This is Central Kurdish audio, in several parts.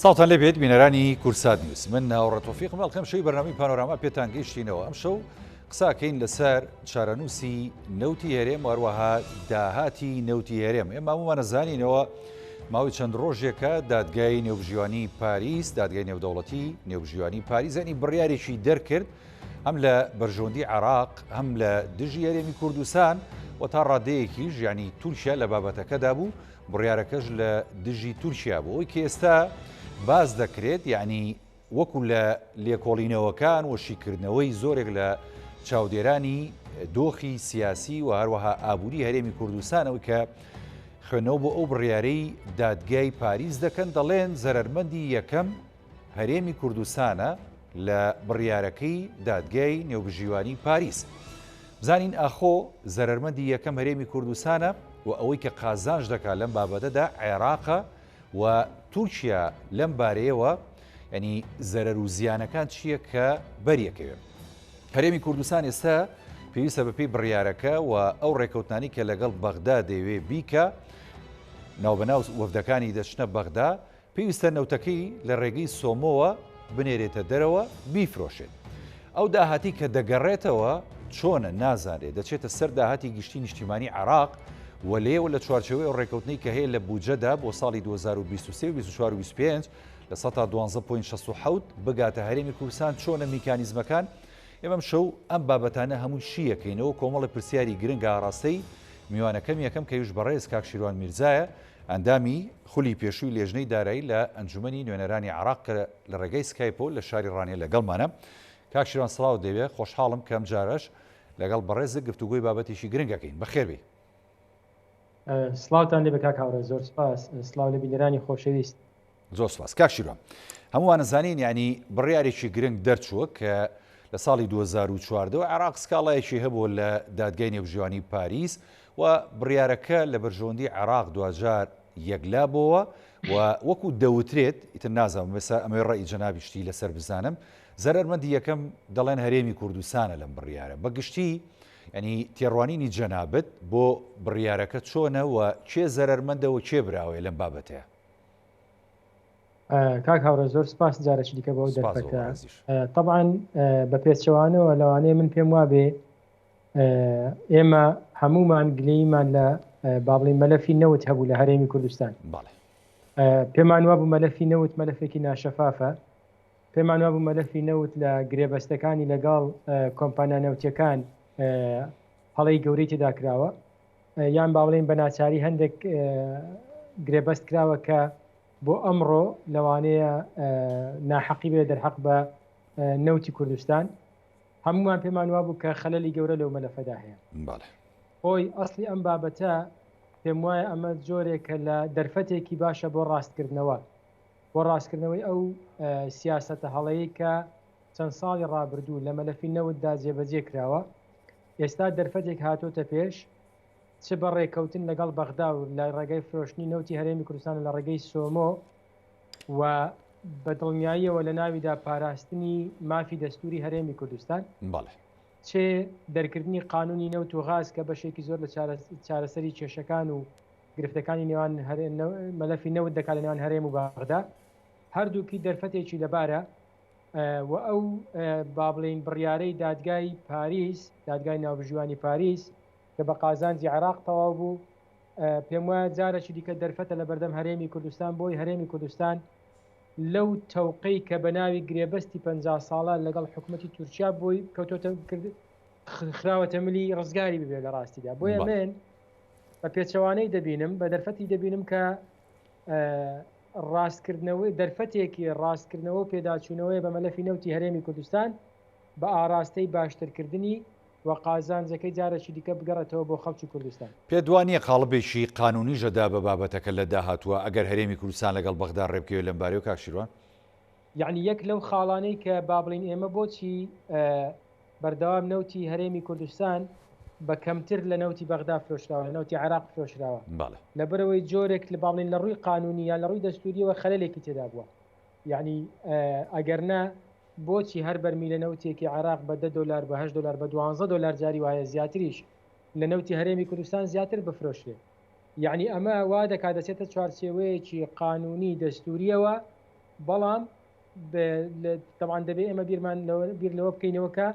سڵاوتان لێبێت بینەرانی کورسات نیوز من هاوڕێ تۆفیقم ئەڵقەم شەوی بەرنامەی پانۆراما پێتان گەیشتینەوە ئەم شەو قساکەین لەسەر چارەنووسی نەوتی هەرێم و هەروەها داهاتی نەوتی هەرێم ئێمە هەموومانە زانینەوە ماوەی چەند ڕۆژێکە دادگای نێوبژیوانی پاریس دادگای نێودەوڵەتی نێوبژیوانی پاریس ینی بڕیارێکی دەرکرد هەم لە بەرژەوەندی عێراق هەم لە دژی هەرێمی کوردستان و تا ڕادەیەکیش یعنی تورکیا لە بابەتەکەدا بوو بڕیارەکەش لە دژی تورکیا بوو ئەوەی کە ئێستا باس دەکرێت یعنی وەکو لە لێکۆڵینەوەکان و شیکردنەوەی زۆرێک لە چاودێرانی دۆخی سیاسی و هەروەها ئابووری هەرێمی کوردستانەوە کە خوێندنەوە بۆ ئەو بڕیارەی دادگای پاریس دەکەن دەڵێن زەرەرمەندی یەکەم هەرێمی کوردستانە لە بڕیارەکەی دادگای نێوبژیوانی پاریس. بزانین ئاخۆ زەرەرمەندی یەکەم هەرێمی کوردستانە و ئەوەی کە قازانج دەکات لەم بابەتەدا عێراقە و تورکیا لەم بارەیەوە ینی زەرەر و زیانەکان چییە کە بەریەکەوێت. هەرێمی کوردستان ئێستا پێویستە بەپێی بڕیارەکە و ئەو ڕێکەوتنانی کە لەگەڵ بەغدا دەیەوێ بیکە ناوبەناو وەفدەکانی دەچنە بەغدا پێویستە نەوتەکەی لە ڕێگەی سۆمۆوە بنێرێتە دەرەوە بیفرۆشێت. ئەو داهاتی کە دەگەڕێتەوە چۆنە نازانرێت، دەچێتە سەر داهاتی گشتی نیشتیمانی عێراق و لێیەوە لە چوارچێوەی ئەو ڕێکەوتنەی کە هەیە لە بودجەدا بۆ ساڵی 2023 و 24 و 25 لە سەتا 12.67 بگاتە هەرێمی کوردستان چۆنە میکانیزمەکان ئێمە ئەمشەو ئەم بابەتانە هەمووی شیەکەینەوە کۆمەڵی پرسیاری گرنگ ئاڕاستەی میوانەکەم یەکەم کە یوش بەڕێز کاک شیروان میرزایە ئەندامی خولی پێشووی لێژنەی دارایی لە ئەنجومەنی نوێنەرانی عێراق کە لە ڕێگەی سکایپەوە لە شاری ڕانیە لەگەڵمانە. کاک شیروان سڵاوت لێبێ، خۆشحاڵم کە ئەمجارەش لەگەڵ بەڕێزت گفتوگۆی بابەتێکی گرنگ ئەکەین. بەخێر بێی. سڵاوتان لێبێ کاک هاوڕێ، زۆر سوپاس. سڵاو لە بینەرانی خۆشەویست. زۆر سوپاس. کاک شیروان، هەمووان ئەزانین یانی بڕیارێکی گرنگ دەرچووە کە لە ساڵی 2014 عێراق سکاڵایەکی هەبووە لە دادگای نێوبژیوانی پاریس و بڕیارەکە لە بەرژەوەندی عێراق دواجار یەکلا بۆوە و وەکو دەوترێت، ئیتر نازانم ئێستا ئەمەوێ ڕەئی جەنابیشتی لەسەر بزانم، زەرەرمەندی یەکەم دەڵێن هەرێمی کوردستانە لەم بڕیارە. بە گشتی یانی تێڕوانینی جەنابت بۆ بڕیارەکە چۆنە و کێ زەرەرمەندە و کێ براوەیە لەم بابەتەیە؟ کاک هاوڕێ زۆر سپاس جارێکی دیکە بۆ ئەو دەرفەتە. تەبعەن بە پێچەوانەوە لەوانەیە من پێم وابێ ئێمە هەمومان گلەییمان لە با بڵێین مەلەفی نەوت هەبوو لە هەرێمی کوردستان. پێمان وابوو مەلەفی نەوت مەلەفێکی ناشەفافە، پێمان وابوو مەلەفی نەوت لە گرێبەستەکانی لەگەڵ کۆمپانیا نەوتیەکان هەڵەی گەورەی تێدا کراوە، یان با بڵێین بە ناچاری هەندێک گرێبەست کراوە کە بۆ ئەمڕۆ لەوانەیە ناحەقی بێ دەرحەق بە نەوتی کوردستان. هەموومان پێمان وابوو کە خەلەلی گەورە لەو مەلەفەدا هەیە. بەڵێ. هۆی ئەسڵی ئەم بابەتە پێم وایە ئەمە جۆرێکە لە دەرفەتێکی باشە بۆ ڕاستکردنەوە، بۆ ڕاستکردنەوەی ئەو سیاسەتە هەڵەیەی کە چەند ساڵی ڕابردوو لە مەلەفی نەوتدا جێبەجێ کراوە. ئێستا دەرفەتێک هاتۆتە پێش، چ بە ڕێککەوتن لەگەڵ بەغدا و لە ڕێگەی فرۆشتنی نەوتی هەرێمی کوردستان لە ڕێگەی سۆمۆ و بە دڵنیاییەوە لە ناویدا پاراستنی مافی دەستووری هەرێمی کوردستان، بەڵێ. چ دەرکردنی قانوونی نەوت و غاز کە بەشێکی زۆر لە چارەسەری کێشەکان و گرفتەکانی نێوان مەلەفی نەوت دەکات لە نێوان هەرێم و بەغدا، هەردووکی دەرفەتێکی لەبارە و ئەو با بڵێین بڕیارەی دادگای پاریس، دادگای ناوبژیوانی پاریس کە بە قازانجی عێراق تەواو بوو، پێم وایە جارێکی دیکە دەرفەتە لە بەردەم هەرێمی کوردستان بۆی هەرێمی کوردستان لەو تەوقەی کە بە ناوی گرێبەستی 50 ساڵە لەگەڵ حکوومەتی تورکیا بۆی کەوتۆتە خراوەتە ملی ڕزگاری ببێت لە ڕاستیدا بۆیە من بە پێچەوانەی دەبینم بە دەرفەتی دەبینم کە ڕاستکردنەوەی دەرفەتێکی ڕاستکردنەوە و پێداچوونەوەی بە مەلەفی نەوتی هەرێمی کوردستان بە ئاراستەی باشترکردنی و قازانجەکەی جارێکی دیکە بگەڕێتەوە بۆ خەڵکی کوردستان. پێت وا نییە قاڵبێکی قانوونیش ئەدا بە بابەتەکە لە داهاتووە ئەگەر هەرێمی کوردستان لەگەڵ بەغدا ڕێبکەوێت لەم بارەیەوە کاک شیروان؟ یەعنی یەک لەو خاڵانەی کە با بڵێین ئێمە بۆچی بەردەوام نەوتی هەرێمی کوردستان بە کەمتر لە نەوتی بەغدا فرۆشراوە، لە نەوتی عێراق فرۆشراوە، بەڵێ. لەبەرئەوەی جۆرێک با بڵێین لە ڕووی قانوونی یان لە ڕووی دەستوورییەوە خەلەلێکی تێدا بووە. یەعنی ئەگەر نا بۆچی هەر بەرمیلە نەوتێکی عێراق بە دە دۆلار بە هەشت دۆلار بە دوانزە دۆلار جاری وایە زیاتریش لە نەوتی هەرێمی کوردستان زیاتر بفرۆشرێ یەعنی ئەمە وا دەکات دەچێتە چوارچێوەیەکی قانونی دەستوریەوە. بەڵام تەبعەن دەبێ ئێمە بیرمان بیر لەوە بکەینەوە کە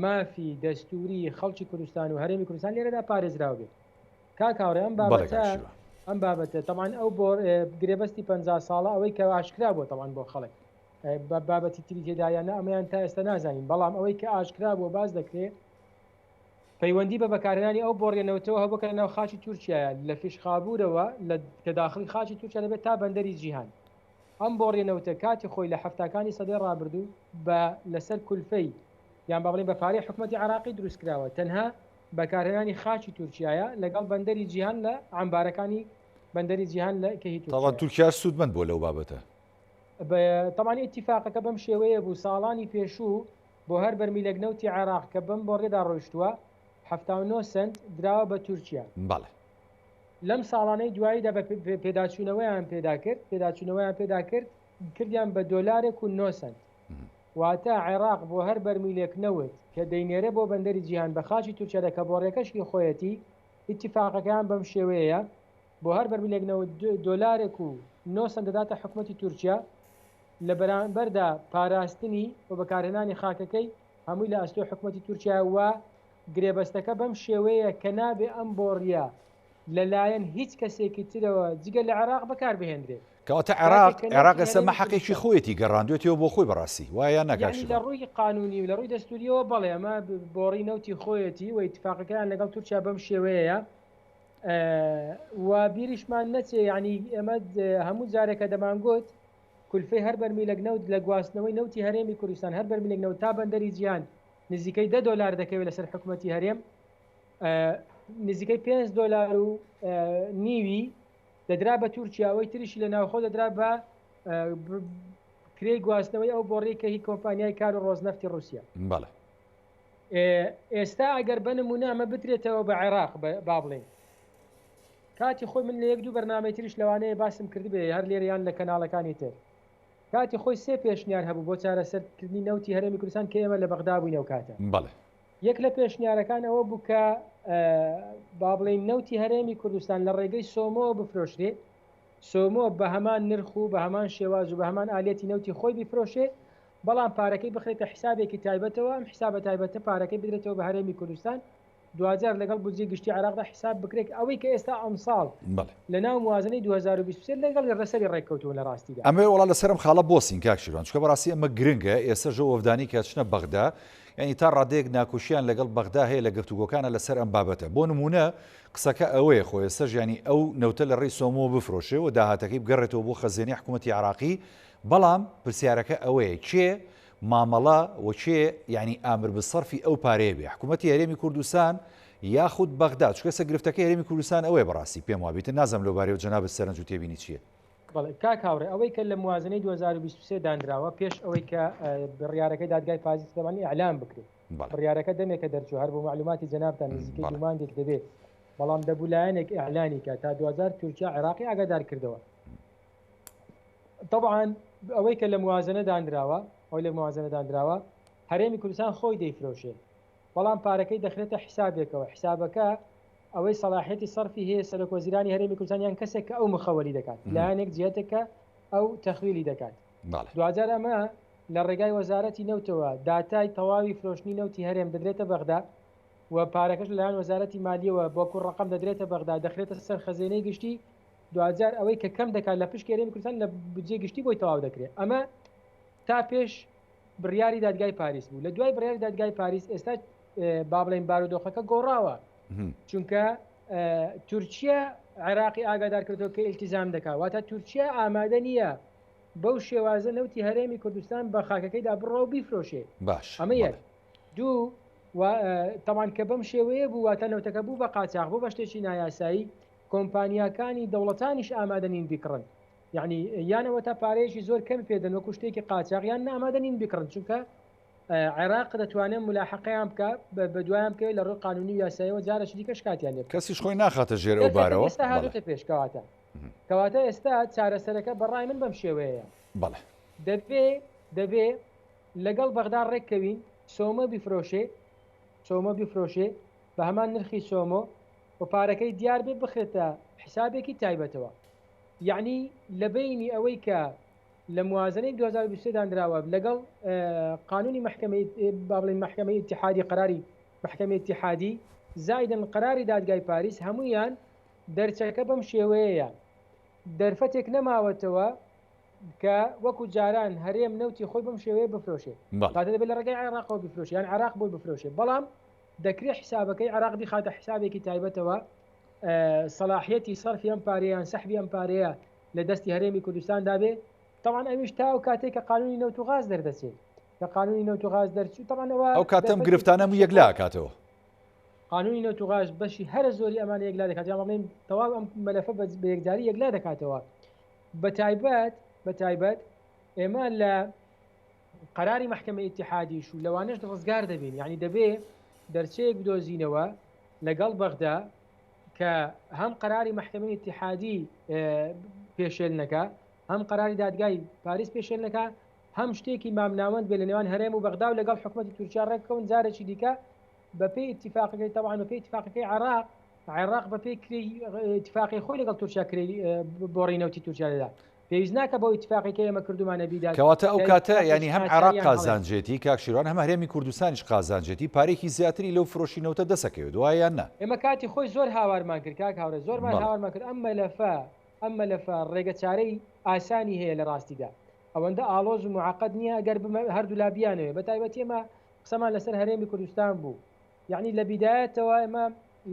مافی دەستوری خەڵکی کوردستان و هەرێمی کوردستان لێرەدا پارێزراو بێت. کاک هاوڕێ ئەم بابەتە ئەم بابەتە تەبعەن ئەو بۆ گرێبەستی 50 ساڵە ئەوەی کە ئاشکرا بووە تەبعەن بۆ خەڵک بە بابەتی تری تێدایانە ئەمەیان تا ئێستا نازانین بەڵام ئەوەی کە ئاشکرا بووە باز دەکرێ پەیوەندی بە بەکارهێنانی ئەو بۆڕیە نەوتەوە هەبوو کە لەناو خاکی تورکیایە لە فیشخابورەوە لە کە داخڵی خاکی تورکیا دەبێت تا بەندەری جیهان. ئەم بۆڕیە نەوتە کاتی خۆی لە حەفتاکانی سەدەی ڕابردوو بە لەسەر کولفەی یان با بڵێین بە پارەی حکومەتی عێراقی دروستکراوە تەنها بەکارهێنانی خاکی تورکیایە لەگەڵ بەندەری جیهان لە عەمبارەکانی بەندەری جیهان لە کە هی تەبعەن تورکیایە. تورکیاش سوودمەند بووە لەو بابەتە. تەبعەن ئیتیفاقەکە بەم شێوەیە بوو ساڵانی پێشوو بۆ هەر بەرمیلێک نەوتی عێراق کە بەم بۆڕیەدا ڕۆیشتووە 79 سەنت دراوە بە تورکیا. بەڵێ. لەم ساڵانەی دواییدا بە پێداچوونەوەیان پێدا کرد، پێداچوونەوەیان پێدا کرد، کردیان بە دۆلارێک و 9 سەنت. واتە عێراق بۆ هەر بەرمیلێک نەوت کە دەینێرێ بۆ بەندەری جیهان بە خاکی تورکیادا کە بۆڕیەکەش هی خۆیەتی، ئیتیفاقەکەیان بەم شێوەیەیە، بۆ هەر بەرمیلێک نەوت دۆلارێک و 9 سەنت دەداتە حکومەتی تورکیا، لە بەرامبەردا پاراستنی و بەکارهێنانی خاکەکەی هەمووی لە ئەستۆی حکومەتی تورکیایە و گرێبەستەکە بەم شێوەیە کە نابێ ئەم بۆڕییە لەلایەن هیچ کەسێکی ترەوە جگە لە عێراق بەکاربهێنرێت. کەواتە عێراق عێراق ئێستا مە حەقێکی خۆیەتی گەڕاندوێتیەوە بۆ خۆی بەڕاستی وایە یان نا کاک یانی لە شیروان؟ ڕووی قانوونی و لە ڕووی دەستوورییەوە بەڵێ ئەمە بۆڕی نەوتی خۆیەتی و ئیتفاقەکەیان لەگەڵ تورکیا بەم شێوەیەیە. و بیریشمان نەچێ یانی ئێمە هەموو جارێک کە دەمانگوت کولفەی هەر بەرمیلێک نەوت لە گواستنەوەی نەوتی هەرێمی کوردستان هەر بەرمیلێک نەوت تا بەندەری جیهان نزیکەی دە دۆلار دەکەوێت لەسەر حکومەتی هەرێم نزیکەی 5 دۆلار و نیوی دەدرا بە تورکیا ئەوەی تریشی لە ناوخۆ دەدرا بە کرێی گواستنەوەی ئەو بۆڕی کە هی کۆمپانیای کار و ڕۆزنەفتی رووسیا. بەڵێ. ئێستا ئەگەر بە نمونە ئەمە بدرێتەوە بە عێراق با بڵێین کاتی خۆی من لە یەک دوو بەرنامەی تریش لەوانەیە باسم کردبێ هەر لێرە یان لە کەناڵەکانی تر کاتی خۆی سێ پێشنیار هەبوو بۆ چارەسەرکردنی نەوتی هەرێمی کوردستان کە ئێمە لە بەغدا بووین ئەو کاتە. بەڵێ. یەک لە پێشنیارەکان ئەوە بوو کە با بڵێین نەوتی هەرێمی کوردستان لە ڕێگەی سۆمۆوە بفرۆشرێ، سۆمۆ بە هەمان نرخ و بە هەمان شێواز و بە هەمان ئالیەتی نەوتی خۆی بیفرۆشێ، بەڵام پارەکەی بخرێتە حیسابێکی تایبەتەوە، ئەم حیسابە تایبەتە پارەکەی بدرێتەوە بە هەرێمی کوردستان، دواجار لەگەڵ بودجەی گشتی عێراقدا حیساب بکرێت کە ئەوەی کە ئێستا ئەمساڵ بەڵێ. لەناو موازنەی 2023 لەگەڵی لەسەری ڕێککەوتوون لە ڕاستیدا. ئەمەوێ وەڵا لەسەر ئەم خاڵە بوەستین کاک شیروان چونکە بەڕاستی ئەمە گرنگە ئێستەش ئەو وەفدانەی کە ئەچنە بەغدا یانی تا ڕادەیەک ناکۆکیان لەگەڵ بەغدا هەیە لە گفتوگۆکانە لەسەر ئەم بابەتە بۆ نموونە قسەکە ئەوەیە خۆ ئێستەش یانی ئەو نەوتە لە ڕێی سۆمۆوە بفرۆشێ و داهاتەکەی بگەڕێتەوە بۆ خەزێنەی حکوومەتی عێراقی بەڵام پرسیارەکە ئەوەیە کێ مامەڵە و کێ یانی ئامر بسەرفی ئەو پارەیە بێ حکوومەتی هەرێمی کوردستان یاخود بەغدا چونکە ئێستا گرفتەکەی هەرێمی کوردستان ئەوەیە بەڕاستی پێم وابیتن نازانم لەو بارەیەوە جەنابت سەرنج و تێبینی چییە؟ بەڵێ کاک هاوڕێ ئەوەی کە لە موازنەی 2023 دانراوە پێش ئەوەی کە بڕیارەکەی دادگای پاریس سلێمانی ئیعلان بکرێت بڕیارەکە دەمێکە دەرچوو هەر بۆ مەعلوماتی جەنابتان نزیکەی دوو مانگێک دەبێت بەڵام دەبوو لایەنێک ئیعلانی کە تا دواجار تورکیا عێراقی ئاگادار کردەوە طبعا ئەوەی کە لە موازنە دانراوە ئەوەی لە موازنە دانراوە هەرێمی کوردستان خۆی دەیفرۆشێ بەڵام پارەکەی دەخرێتە حیسابێکەوە حیسابەکە ئەوەی سەڵاحیەتی سەرفی هەیە سەرۆک وەزیرانی هەرێمی کوردستان یان کەسێک کە ئەو مخەوەلی دەکات لایەنێک جیهتێک کە ئەو تەخویلی دەکات دواجار ئەمە لە ڕێگای وەزارەتی نەوتەوە داتای تەواوی فرۆشتنی نەوتی هەرێم دەدرێتە بەغدا و پارەکەش لەلایەن وەزارەتی مالیەوە وەکو ڕقم دەدرێتە بەغدا دەخرێتە سەر خەزێنەی گشتی دواجار ئەوەی کە کەم دەکات لە پشکی هەرێمی کوردستان لە بودجەی گشتی بۆی تەواو دەکرێت ئەمە تا پێش بڕیاری دادگای پاریس بوو لە دوای بڕیاری دادگای پاریس ئێستا با بڵێین بارودۆخەکە گۆڕاوە چونکە تورکیا عێراقی ئاگادار کردەوە کە ئیلتیزام دەکات واتە تورکیا ئامادە نییە بەو شێوازە نەوتی هەرێمی کوردستان بە خاکەکەیدا بڕۆ و بیفرۆشێ باش ئەمە یەک دوو تەمان کە بەم شێوەیە بوو واتە نەوتەکە بوو بە قاچاخ بوو بە شتێکی نایاسایی کۆمپانیاکانی دەوڵەتانیش ئامادە نین بیکڕن یعنی یان ئەوەتا پارەیەکی زۆر کەم پێدەن وەکو شتێکی قاچاخ یان ئامادە نین بیکڕن چونکە عێراق دەتوانێت ملاحەقەیان بکە بە دوایان بکەوێت لە ڕووی قانونی و یاساییەوە جارێکی دیکە شکاتیان لێ بکات. کەسیش خۆی ناخاتە ژێر ئەو بارەوە. ئێستا هاتۆتە پێش کەواتە کەواتە ئێستا چارەسەرەکە بە ڕای من بەم شێوەیەیە. بەڵێ. دەبێ دەبێ لەگەڵ بەغدا ڕێککەوین سۆمۆ بیفرۆشێ سۆمۆ بیفرۆشێ بە هەمان نرخی سۆمۆ و پارەکەی دیار بێ بخرێتە حیسابێکی تایبەتەوە. یەعنی لە بەینی ئەوەی کە. لە موازنەی 2023 دانراوە لەگەڵ قانونی مەحکەمەی با بڵێین مەحکەمەی ئیتیحادی قەراری مەحکەمەی ئیتیحادی زایدن قەراری دادگای پاریس هەموویان دەرچەکە بەم شێوەیەیە دەرفەتێک نەماوەتەوە کە وەکو جاران هەرێم نەوتی خۆی بەم شێوەیە بفرۆشێ کاتە دەبێت لە ڕێگای عێراقەوە بفرۆشێ یان عێراق بۆی بفرۆشێ بەڵام دەکرێت حیسابەکەی عێراق بیخاتە حیسابێکی تایبەتەوە سەلاحیەتی سەرفی ئەم پارەیە یان سەحبی ئەم پارەیە لە دەستی هەرێمی کوردستاندا بێ تەبعەن ئەویش تا ئەو کاتێک کە قانونی نەوت و غاز دەردەچێت کە قانونی نەوت و غاز دەرچوو تەبعەن ئەوە ئەو کاتەم گرفتانە هەموو یەکلا ئەکاتەوە. قانونی نەوت و غاز بەشی هەرە زۆری ئەمانە یەکلا دەکات یان بڵێین تەواو ئەم مەلەفە بە یەکجاری یەکلا دەکاتەوە بە تایبەت بە تایبەت ئێمە لە قەراری مەحکەمەی ئیتیحادیش و لەوانەش ڕزگار دەبین یعنی دەبێ دەرچەیەک بدۆزینەوە لەگەڵ بەغدا کە هەم قەراری مەحکەمەی ئیتیحادی پێشێل نەکا هەم قەراری دادگای پاریس پێشێل نەکا هەم شتێکی مامناوەند بێ لە نێوان هەرێم و بەغدا و لەگەڵ حکوومەتی تورکیا ڕێککەون جارێکی دیکە بەپێی ئیتیفاقەکەی تەوان بەپێی ئیتیفاقەکەی عێراق عێراق بەپێی کرێی ئیتیفاقی خۆی لەگەڵ تورکیا کرێی بۆڕی نەوتی تورکیا دەدا پێویست ناکە بەو ئیتیفاقی کە ئێمە کردومانە بیدات کەواتە ئەو کاتە یانی هەم عێراق قازانجێتی کاک شیروان هەم هەرێمی کوردستانیش قازانجێتی پارەیەکی زیاتری لەو فرۆشی نەوتە دەسەکەوێت وایە یان نا؟ ئێمە کاتی خۆی زۆر هاوارمان کرد کاک هاوڕێ زۆرمان هاوارمان کرد ئەم مەلەفە ئەم مەلەفە ڕێگە چارەی ئاسانی هەیە لە ڕاستیدا ئەوەندە ئاڵۆز و معقد نییە ئەگەر هەردوولا بیانەوێ بە تایبەتی ئێمە قسەمان لەسەر هەرێمی کوردستان بوو یعنی لە بیدایەتەوە ئێمە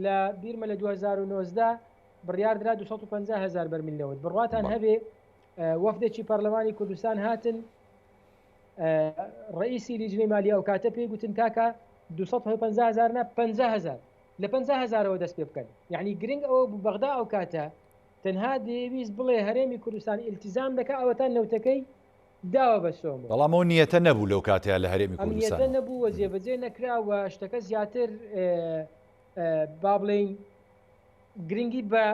لە بیرمە لە 2019 بڕیار درا 250 هزار بەرمیل نەوت بڕواتان هەبێ وەفدێکی پەرلەمانی کوردستان هاتن ڕئیسی لیژنەی مالی ئەو کاتە پێی گوتن کاکە 250 هزار نا 50 هزار لە 50 هزارەوە دەست پێ بکەن یعنی گرنگ ئەوە بوو بەغدا ئەو کاتە تەنها دەیەویست بڵێ هەرێمی کوردستان ئیلتیزام دەکا ئەوەتا نەوتەکەی داوە بە سۆمۆ. بەڵام ئەو نیەتە نەبوو لەو کاتەیا لە هەرێمی ئەم نیەتە کوردستان. نەبوو و جێبەجێ نەکرا و شتەکە زیاتر با بڵێین گرنگی بە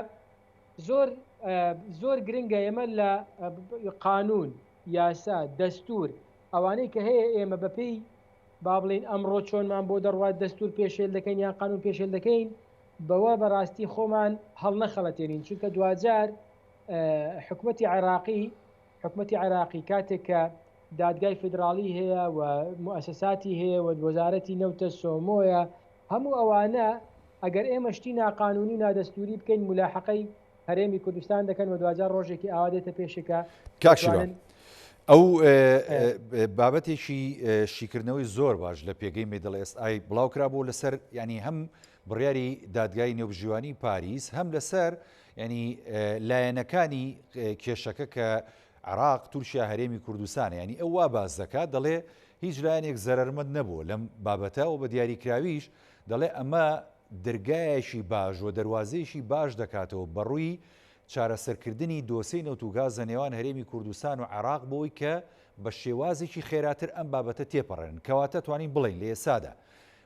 زۆر زۆر گرنگە ئێمە لە قانون یاسا دەستور ئەوانەی کە هەیە ئێمە بەپێی با بڵێین ئەمڕۆ چۆنمان بۆ دەڕوات دەستور پێشێل دەکەین یان قانون پێشێل دەکەین بەوە بەڕاستی خۆمان هەڵنەخەڵەتێنین چونکە دواجار حکومەتی عێراقی حکومەتی عێراقی کاتێک کە دادگای فیدراڵی هەیە و موئەسەساتی هەیە و وەزارەتی نەوتە سۆمۆیە هەموو ئەوانە ئەگەر ئێمە شتی ناقانونی و نادەستوری بکەین ملاحەقەی هەرێمی کوردستان دەکەن و دواجار ڕۆژێکی ئاوا دێتە پێشێکە کاک شیروان ئەو بابەتێکی شیکردنەوەی زۆر باش لە پێگەی میدڵ ئێست ئای بڵاو کرابوو لەسەر ینی هەم بڕیاری دادگای نێوبژیوانی پاریس هەم لەسەر ینی لایەنەکانی کێشەکە کە عێراق تورکیا هەرێمی کوردستانە یانی ئەو وا باس دەکات دەڵێ هیچ لایەنێک زەرەرمەند نەبووە لەم بابەتە و بە دیاریکراویش دەڵێ ئەمە درگایەکی باش و دەروازەیەکی باش دەکاتەوە بەڕووی چارەسەرکردنی دۆسێی نەوت و گاز لە نێوان هەرێمی کوردستان و عێراق بۆی کە بە شێوازێکی خێراتر ئەم بابەتە تێپەڕێنن کەواتە توانین بڵێین لە ئێستادا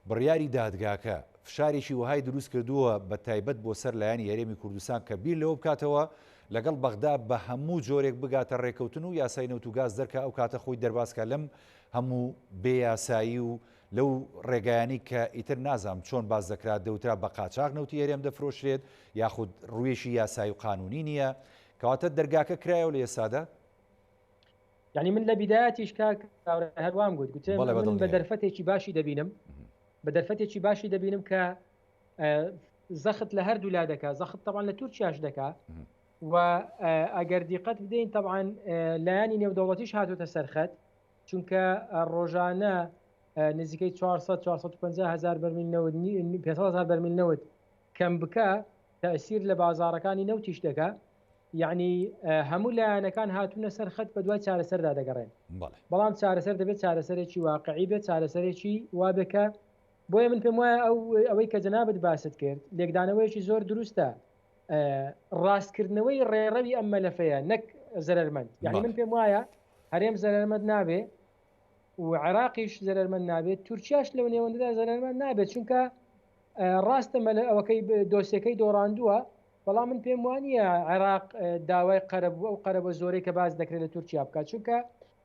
بڕیاری دادگاکە فشارێکی وەهای دروست کردووە بە تایبەت بۆ سەر لایەنی هەرێمی کوردستان کە بیر لەوە بکاتەوە لەگەڵ بەغدا بە هەموو جۆرێک بگاتە ڕێکەوتن و یاسای نەوت و گاز دەرکا ئەو کاتە خۆی دەرباز کا لەم هەموو بێ یاسایی و لەو ڕێگایانەی کە ئیتر نازانم چۆن باس دەکرا دەوترا بە قاچاغ نەوتی هەرێم دەفرۆشرێت یاخود ڕوویەکی یاسایی و قانونی نییە کەواتە دەرگاکە کرایەوە لە ئێستادا؟ یعنی من لە بیدایەتیش کاک هەر وام گوت گوتم من بە دەرفەتێکی باشی دەبینم بە دەرفەتێکی باشی دەبینم کە زەخت لە هەردوو لا دەکا زەخت تەوان لە تورکیاش دەکا و ئەگەر دیقەت بدەین تەوان لایەنی نێودەوڵەتیش هاتوتە سەرخەت چونکە ڕۆژانە نزیکەی 400 450 هزار بەرمیل نەوت 500 هزار بەرمیل نەوت کەم بکە تەسیر لە بازارەکانی نەوتیش دەکا یەعنی هەموو لایەنەکان هاتوونە سەر خەت بەدوای چارەسەردا دەگەڕێن بەڵام چارەسەر دەبێت چارەسەرێکی واقعی بێت چارەسەرێکی وابێ کە بۆیە من پێم وایە ئەو ئەوەی کە جەنابت باست کرد لێکدانەوەیەکی زۆر دروستە ڕاستکردنەوەی ڕێڕەوی ئەم مەلەفەیە نەک زەرمەند یعنی من پێم وایە هەرێم زەرمەند نابێ و عێراقیش زەرمەند نابێت تورکیاش لەو نێوەنددا زەرمەند نابێت چونکە ڕاستە مەلە ئەوەکەی دۆسیەکەی دۆڕاندووە بەڵام من پێم وانییە عێراق داوای قەرەبوو ئەو قەرەبووە زۆرەی کە باس دەکرێت لە تورکیا بکات چونکە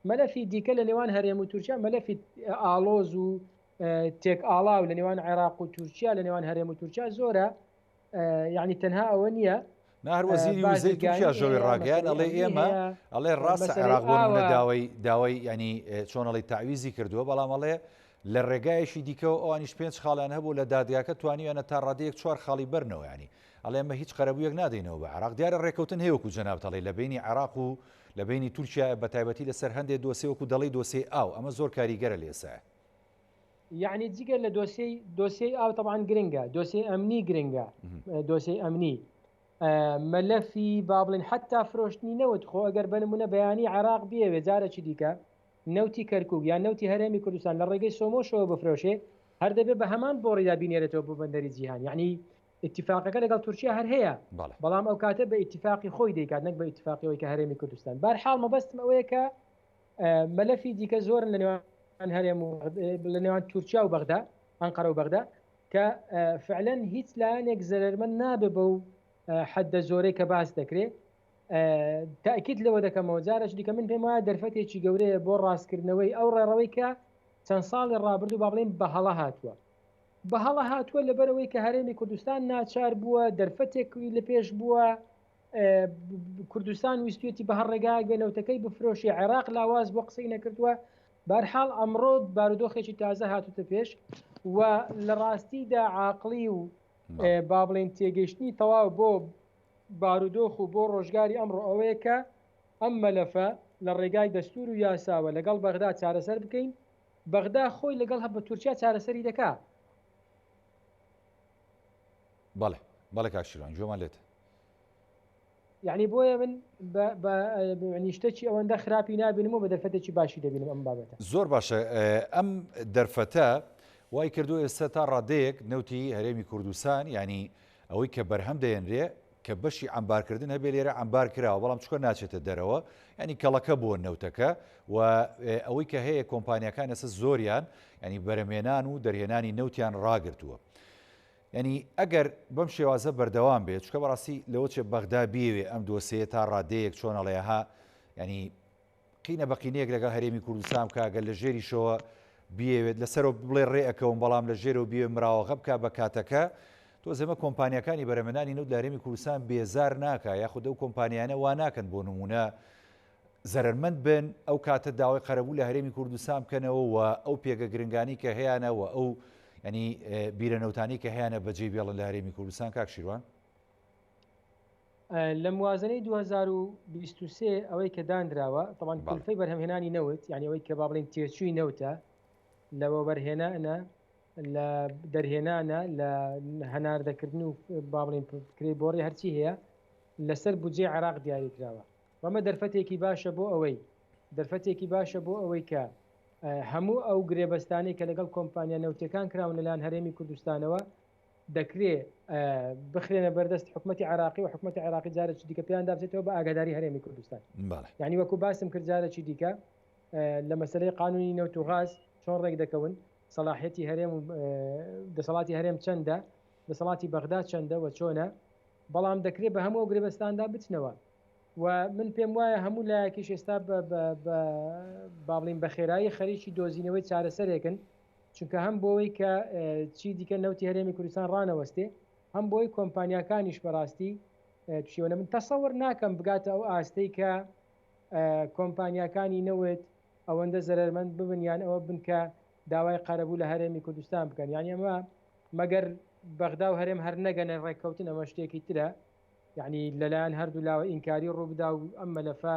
مەلەفی دیکە لە نێوان هەرێم و تورکیا مەلەفی ئاڵۆز و تێک ئاڵاو لە نێوان عێراق و تورکیا لە نێوان هەرێم و تورکیا زۆرە یعنی تەنها ئەوە نییە. نا هەر وەزیری وزەی بازرگانی تورکیا ژەوی هەیە، ڕاگەیان مەسەلەی ئەڵێ ئەمنی ئێمە هەیە، ئەڵێ ڕاستە مەسەلەی عێراق بۆ نمونە ئاوە. داوای داوای ینی چۆن ئەڵێ تەعویزی کردووە بەڵام ئەڵێ لە ڕێگایەکی دیکەوە ئەوانیش پێنج خاڵیان هەبوو لە دادگاکە توانیویانە تا ڕادەیەک چوار خاڵی بەرنەوە ینی ئەڵێ ئێمە هیچ قەرەبوویەک نادەینەوە بە عێراق دیارە ڕێکەوتن هەیە وەکو جەنابت ئەڵێ لە بەینی عێراق و لە بەینی تورکیا بە تایبەتی لەسەر هەندێ دۆسێ وەکو دەڵێی دۆسێی ئاو ئەمە زۆر کاریگەرە لە ئێستا. یەعنی جگە لە دۆسێی دۆسێی ئاو تەبعەن گرنگە، دۆسێی ئەمنی گرنگە، دۆسێی ئەمنی، مەلەفی با بڵێین حەتا فرۆشتنی نەوت، خۆ ئەگەر بە نمونە بەیانی عێراق بیەوێ جارێکی دیکە نەوتی کەرکوک یان نەوتی هەرێمی کوردستان لە ڕێگەی سۆمۆشەوە بفرۆشێ هەر دەبێ بە هەمان بۆڕیدا بینێرێتەوە بۆ بەندەری جیهان، یەعنی ئیتیفاقەکە لەگەڵ تورکیا هەر هەیە بەڵام ئەو کاتە بە ئیتیفاقی خۆی دەیکات نەک بە ئیتیفاقی ئەوەی کە هەرێمی کوردستان. بارحاڵ مەبەستم ئەوەیە کە مەلەفی دیکە زۆرن لە نێوان هەرێم و لە نێوان تورکیا و بەغدا، ئەنقەرە و بەغدا کە فعلەن هیچ لایەنێک زەرەرمەند نابێ بەو حەدە زۆرەی کە باس دەکرێ. تاکید لەوە دەکەمەوە جارێکی دیکە من پێم وایە دەرفەتێکی گەورەیە بۆ ڕاستکردنەوەی ئەو ڕێڕەوەی کە چەند ساڵی ڕابردوو با بڵێین بە هەڵە هاتووە. بە هەڵە هاتووە لەبەرئەوەی کە هەرێمی کوردستان ناچار بووە، دەرفەتێک لە پێش بووە، کوردستان ویستویەتی بە هەر ڕێگایەک بێ نەوتەکەی بفرۆشێ، عێراق لاواز بووە قسەی نەکردووە. بەهەرحاڵ ئەمڕۆ بارودۆخێکی تازە هاتووتە پێش و لە ڕاستیدا عاقڵی و با بڵێین تێگەیشتنی تەواو بۆ بارودۆخ و بۆ ڕۆژگاری ئەمڕۆ ئەوەیە کە ئەم مەلەفە لە ڕێگای دەستور و یاساوە لەگەڵ بەغدا چارەسەر بکەین، بەغدا خۆی لەگەڵ بە تورکیا چارەسەری دەکا. بەڵێ بەڵێ کاک شیروان گوێمان لێتە. یعنی بۆیە من بە شتێکی ئەوەندە خراپی نابینم و بە دەرفەتێکی باشی دەبینم ئەم بابەتە. زۆر باشە ئەم دەرفەتە وای کردو ئێستا تا ڕادەیەک نەوتی هەرێمی کوردستان ینی ئەوەی کە بەرهەم دەێنرێ کە بەشی عەمبارکردن هەبێ لێرە عەمبار کراوە بەڵام چونکە ناچێتە دەرەوە ینی کەڵەکە بووە نەوتەکە و ئەوەی کە هەیە کۆمپانیەکان ئێستا زۆریان ینی بەرەمێنان و دەرهێنانی نەوتیان ڕاگرتووە. ینی ئەگەر بەم شێوازە بەردەوام بێت چکە بەڕاستی لەوە چێ بەغدا بیەوێ ئەم دۆسەیە تا ڕادەیەک چۆن ئەڵێ ها ینی قینە بە قینەیەک لەگەڵ هەرێمی کوردستان بکا گەر لە ژێریشەوە بیەوێت لەسەرەوە بڵێ ڕێ ئەکەوم بەڵام لە ژێرەوە بیەوێت مراوەغە بکا بە کاتەکە تۆزێمە کۆمپانیاکانی بەرەمەنانی نەوت لە هەرێمی کوردستان بێزار ناکا یاخود ئەو کۆمپانیانە وا ناکەن بۆ نمونە زەرەرمەند بن ئەو کاتە داوای قەرەبوو لە هەرێمی کوردستان بکەنەوە و ئەو پێگە گرنگانی کە هەیانە و ئەو ینی بیرە نەوتانی کە هەیانە بەجێ بێڵن لە هەرێمی کوردستان کاک شیروان لە موازنەی 2023 ئەوەی کە دانراوە تەبعەن کولفەی بەرهەمهێنانی نەوت یعنی ئەوەی کە با بڵێین تێچووی نەوتە لە وەبەرهێنانە لە دەرهێنانە لە هەناردەکردن و با بڵێین کرێی بۆڕی هەرچی هەیە لەسەر بودجەی عێراق دیاری کراوە وەمە دەرفەتێکی باشە بۆ ئەوەی دەرفەتێکی باشە بۆ ئەوەی کە هەموو ئەو گرێبەستانەی کە لەگەڵ کۆمپانیا نەوتەکان کراون لەلایەن هەرێمی کوردستانەوە دەکرێ بخرێنە بەردەست حکومەتی عێراقی و حکومەتی عێراقی جارێکی دیکە پێیان دابچێتەوە بە ئاگاداری هەرێمی کوردستان یعنی وەکو باسم کرد جارێکی دیکە لە مەسلەی قانونی نەوت و غاز چۆن ڕێک دەکەون سەلاحیەتی هەرێم و دەسەڵاتی هەرێم چەندە دەسەڵاتی بەغدا چەندە و چۆنە بەڵام دەکرێت بە هەموو گرێبەستاندا بچنەوە و من پێم وایە هەموو لایەکیش ئێستا با بڵین بە خێرایی خەریکی دۆزینەوەی چارەسەرێکن چونکە هەم بۆوەی کە چی دیکە نەوتی هەرێمی کوردستان ڕانەوەستێ هەم بۆی کۆمپانیاکانیش بەڕاستی پشیوەنە من تەسەور ناکەم بگاتە ئەو ئاستەی کە کۆمپانیاکانی نەوت ئەوەندە زەرەرمەند ببن یان ئەوە بن کە داوای قەرەبوو لە هەرێمی کوردستان بکەن یعنی ئەمە مەگەر بەغدا و هەرێم هەر نەگەنە ڕێککەوتن ئەمە شتێکی ترە یعنی لەلایەن هەردوو لاوە ئینکاری ڕووبدا و ئەم مەلەفە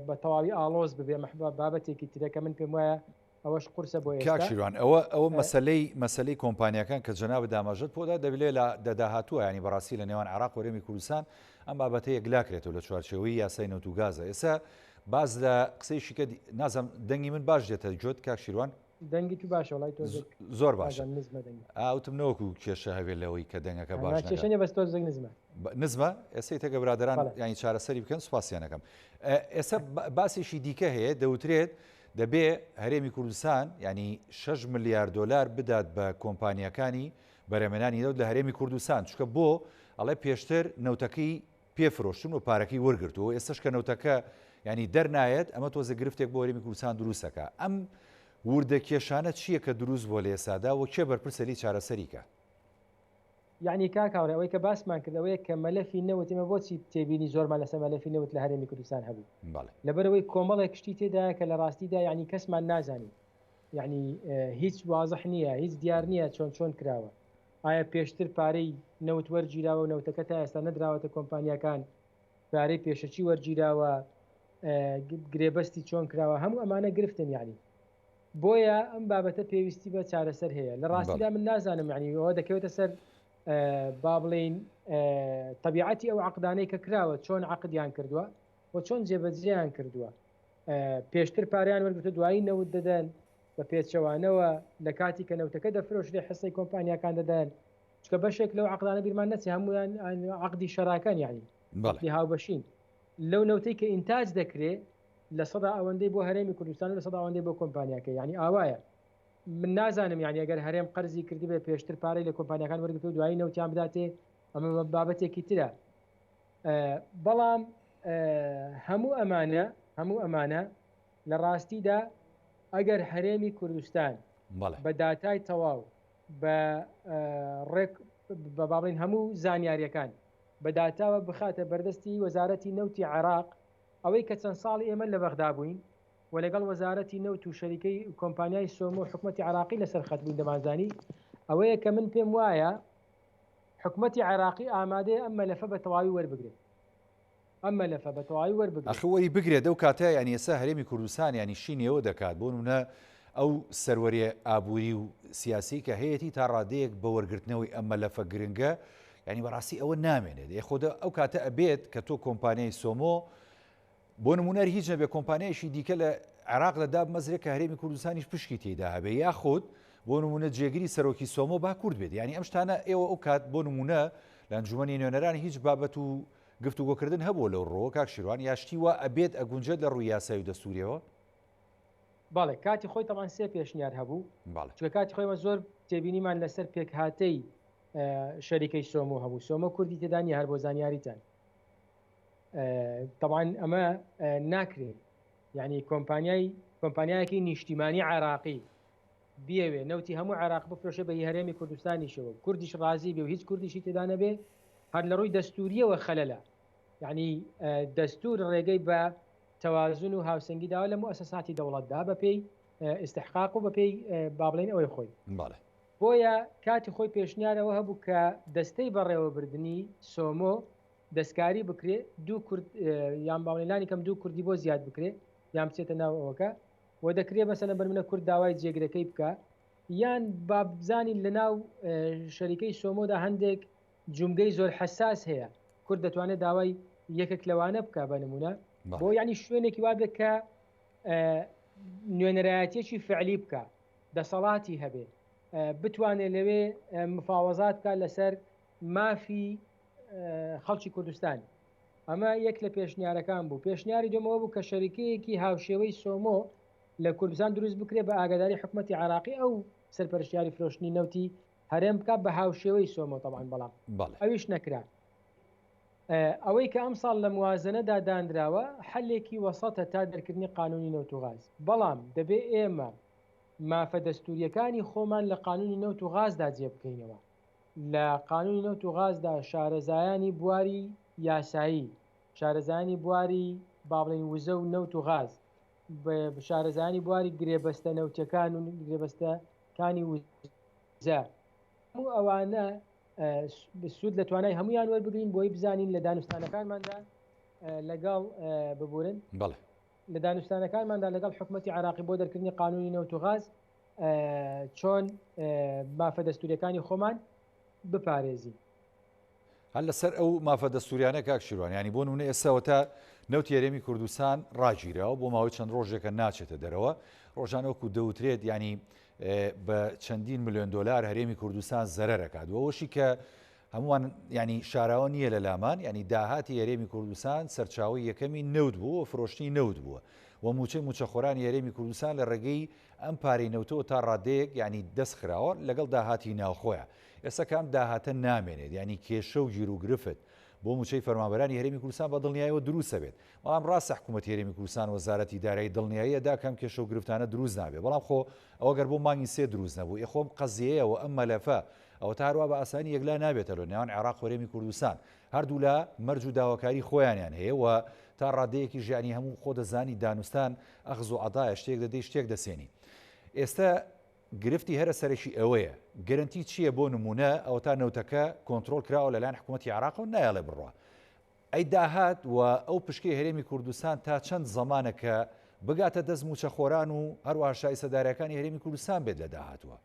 بە تەواوی ئاڵۆز ببێ مەحبا بابەتێکی ترە کە من پێم وایە ئەوەش قورسە بۆ کاک ئێستا. شیروان ئەوە ئەوە مەسەلەی مەسەلەی کۆمپانیاکان کە جەنابت ئاماژەت پۆدا دەبێ لە دە داهاتووە یانی بەڕاستی لە نێوان عێراق و هەرێمی کوردستان ئەم بابەتە یەکلاکرێتەوە لە چوارچێوەی یاسای نەوت و گازە ئێستا باس لە قسەیشی کە نازم دەنگی من باش دێتە جۆت کاک شیروان دەنگی تو باشە وڵای تۆزێک زۆر باشە نازانم نزمە دەنگی ئاوتم نەوەکو کێشە هەبێ لەوەی کە دەنگەکە باش نا کێشە نەکات نیە بەس تۆزێک نزمە نزمە ئێستا تەگە برادران بەڵێ ینی چارەسەری بکەن سوپاسیانەکەم ئێستا باسێکی دیکە هەیە دەوترێت دەبێ هەرێمی کوردستان ینی 6 ملیار دۆلار بدات بە کۆمپانیەکانی بەرەمێنانی نەوت لە هەرێمی کوردستان چکە بۆ ئەڵێ پێشتر نەوتەکەی پێ فرۆشتن و پارەکەی وەرگرتووە ئێستش کە نەوتەکە ینی دەرنایەت ئەمە تۆزە گرفتێک بۆ هەرێمی کوردستان دروستەکە ئەم وردە کێشانە چییە کە دروست بۆ لە ئێستادا و کێ بەرپرسە لێی چارەسەری کە؟ یەعنی کاک هاوڕێ ئەوەی کە باسمان کرد ئەوەیە کە مەلەفی نەوت ئێمە بۆچی تێبینی زۆرمان لەسەر مەلەفی نەوت لە هەرێمی کوردستان هەبوو بەڵێ. لەبەرئەوەی کۆمەڵێک شتی تێدایە کە لە ڕاستیدا یەعنی کەسمان نازانین یەعنی هیچ وازح نییە هیچ دیار نییە چۆن چۆن کراوە ئایا پێشتر پارەی نەوت وەرگیراوە و نەوتەکە تا ئێستا نەدراوەتە کۆمپانیاکان پارەی پێشەکی وەرگیراوە گرێبەستی چۆن کراوە هەموو ئەمانە گرفتن یەعنی بۆیە ئەم بابەتە پێویستی بە چارەسەر هەیە لە ڕاستیدا من نازانم یعنی ئەوە دەکەوێتە سەر با بڵین طبیعەتی ئەو عقدانەی کە کراوە چۆن عقدیان کردووە و چۆن جێبەجێیان کردووە پێشتر پاریان وەرگتە دوایی نەوت دەدەن بە پێچەوانەوە لە کاتی کە نەوتەکە دەفرۆشرێ حسەی کۆمپانیاکان دەدەن چکە بەشێک لەو عقدانە بیرمان نەچێ هەمویان عقدی شەراکان یعنی هاوبەشین لەو نەوتەی کە ئینتاج دەکرێ لەسەدا ئەوەندەی بۆ هەرێمی کوردستان و لەسەدا ئەوەندەی بۆ کۆمپانیاکەی یانی ئاوایە من نازانم یانی ئەگەر هەرێم قەرزی کردبێ پێشتر پارەی لە کۆمپانیاکان وەرگرتووە دوایی نەوتیان بداتێ ئەمە بابەتێکی ترە بەڵام هەموو ئەمانە هەموو ئەمانە لە ڕاستیدا ئەگەر هەرێمی کوردستان بە داتای تەواو بە ڕێک بە باڵین هەموو زانیاریەکان بە داتاوە بخاتە بەردەستی وەزارەتی نەوتی عێراق ئەوەی کە چەند ساڵی ئێمە لە بەغدا بووین و لەگەڵ وەزارەتی نەوت و شەریکەی کۆمپانیای سۆمۆ و حکومەتی عێراقی لەسەر خەت بووین دەمانزانی ئەوەیە کە من پێم وایە حکومەتی عێراقی ئامادەیە ئەم مەلەفە بە تەواوی وەربگرێت ئەم مەلەفە بە تەواوی وەربگرێت. ئەخ وەری بگرێت ئەو کاتە یانی ئێستا هەرێمی کوردستان یانی شینی ئەوە دەکات بۆ نمونە ئەو سەروەریە ئابووری و سیاسی کە هەیەتی تا ڕادەیەک بە وەرگرتنەوەی ئەم مەلەفە گرنگە یانی بەڕاستی ئەوە نامێنێت ئێ خۆ ئەو کاتە ئەبێت کە تۆ کۆمپانیای سۆمۆ بۆ نمونەر هیچ نەبێ کۆمپانیایشی دیکە لە عێراق لە دابمەزرێ کە هەرێمی کوردستانیش پشکی تێدا هەبێ یاخود بۆ نمونە جێگری سەرۆکی سۆمۆ با کورد بێت یعنی ئەم شتانە ئێوە ئەو کات بۆ نمونە لە ئەنجومەنی نوێنەران هیچ بابەت و گفتوگۆکردن هەبووە لەو ڕۆوە کاک شیروان یا شتی وا ئەبێت ئەگونجێت لە ڕووی یاسای و دەستوریەوە؟ بەڵێ کاتی خۆی تەبعەن سێ پێشنیار هەبوو بەڵێ. چونکە کاتی خۆی ئێمە زۆر تێبینیمان لەسەر پێکهاتەی شەریکەی سۆمۆ هەبوو سۆمۆ کوردی تێدا نییە هەر بۆ زانیاریتان تەبعەن ئەمە ناکرێت یعنی کۆمپانیای کۆمپانیایەکی نیشتیمانی عێراقی بیەوێ نەوتی هەموو عێراق بفرۆشێ بە هی هەرێمی کوردستانیشەوە کوردیش ڕازی بێ و هیچ کوردیشی تێدا نەبێ هەر لە ڕووی دەستوریەوە خەلەلە یعنی دەستور ڕێگەی بە تەوازن و هاوسەنگی داوە لە موئەسەساتی دەوڵەتدا بە پێی ئیستحقاق و بە پێی با بڵێین ئەوەی خۆی. بەڵێ. بۆیە کاتی خۆی پێشنیار ئەوە هەبوو کە دەستەی بەڕێوەبردنی سۆمۆ دەستکاری بکرێ دوو کورد یان با بڵێین لانی کەم دوو کوردی بۆ زیاد بکرێ یان بچێتە ناو ئەوەکە و دەکرێ مەسەلەن بەرمنە کورد داوای جێگرەکەی بکا یان با بزانین لە ناو شەریکەی سۆمۆدا هەندێک جومگەی زۆر حەساس هەیە کورد دەتوانێت داوای یەکێک لەوانە بکە بە نمونە بۆ یعنی شوێنێکی وابێت کە نوێنەرایەتیەکی فعلی بکە دەسەڵاتی هەبێ بتوانێت لەوێ مفاوەزات بکە لەسەر مافی خەڵکی کوردستان ئەمە یەک لە پێشنیارەکان بوو پێشنیاری دومەوە بوو کە شەریکەیەکی هاوشێوەی سۆمۆ لە کوردستان دروست بکرێ بە ئاگاداری حکوومەتتی عراقی ئەو سەرپەرشتیاری فرۆشتنی نەوتی هەرێم بکات بە هاوشێوەی سۆمۆ تەبعەن بەڵام ئەویش نەکرا. ئەوەی کە ئەمساڵ لە موازنەدا دانراوە حەلێکی وەسەتە تا دەرکردنی قانونی نەوت و غاز بەڵام دەبێ ئێمە مافە دەستوریەکانی خۆمان لە قانونی نەوت و غازدا جێ بکەینەوە لە قانونی نەوت و غازدا شارەزایانی بواری یاسایی شارەزایانی بواری با بڵێین وزە و نەوت و غاز شارەزایانی بواری گرێبەستە نەوتەکان و گرێبەستەکانی وزە هەموو ئەوانە سوود لە توانای هەمویان وەربگرین بۆی بزانین لە دانوستانەکانماندا لەگەڵ ببورن بەڵێ لە دانوستانەکانماندا لەگەڵ حکوومەتتی عراقی بۆ دەرکردنی قانونی نەوت و غاز چۆن مافە دەستوریەکانی خۆمان بپارێزین. هەر لەسەر ئەو مافە دەستوریانە کاک شیروان یانی بۆ نمونە ئێستا وەتا نەوتی هەرێمی کوردستان ڕاگیراوە بۆ ماوەی چەند ڕۆژێکە ناچێتە دەرەوە ڕۆژانە وەکو دەوترێت ینی بە چەندین ملیۆن دلار هەرێمی کوردستان زەرەرەکات وەوەشی کە هەمووان ینی شاراوە نییە لە لامان ینی داهاتی هەرێمی کوردستان سەرچاوی یەکەمی نەوت بوو و فرۆشتنی نەوت بووە و موچەی موچەخۆرانی هەرێمی کوردستان لە ڕێگەی ئەم پارەی نەوتەوە تا ڕادەیەک ینی دەست خراوە لەگەڵ داهاتی ناوخۆیە ئێستا کە ئەم داهاتە نامێنێت یانی کێشە و گیروگرفت بۆ مووچەی فەرمانبەرانی هەرێمی کوردستان بە دڵنیایەوە دروست ئەبێت، بەڵام ڕاستە حکوومەتی هەرێمی کوردستان وەزارەتی دارایی دڵنیایی ئەدا کە ئەم کێشە و گرفتانە دروست نابێت، بەڵام خۆ ئەوە گەر بۆ مانگی سێ دروست نەبوو، ئێ خۆ ئەم قەزیەیە و ئەم مەلەفە. ئەوەتا هەروا بە ئاسانی یەکلا نابێتە لە نێوان عێراق و هەرێمی کوردستان. هەردوولا مەرج و داواکاری خۆیانیان هەیە و تا ڕادەیەکیش یانی هەموو خۆ دەزانی دانوستان ئەخز و عەتایە شتێک دەدەی شتێک دەسێنی. ئێستا گرفتی هەرە سەرەکی ئەوەیە گەرەنتی چییە بۆ نمونە ئەوەتا نەوتەکە کۆنترۆڵ کراوە لەلایەن حکوومەتی عێراقەوە نایەڵێ بڕوا. ئەی داهات و ئەو پشکەی هەرێمی کوردستان تا چەند زەمانە کە بگاتە دەست مووچەخۆران و هەروەها شایستەدارەکانی هەرێمی کوردستان بێت لە داهاتووە؟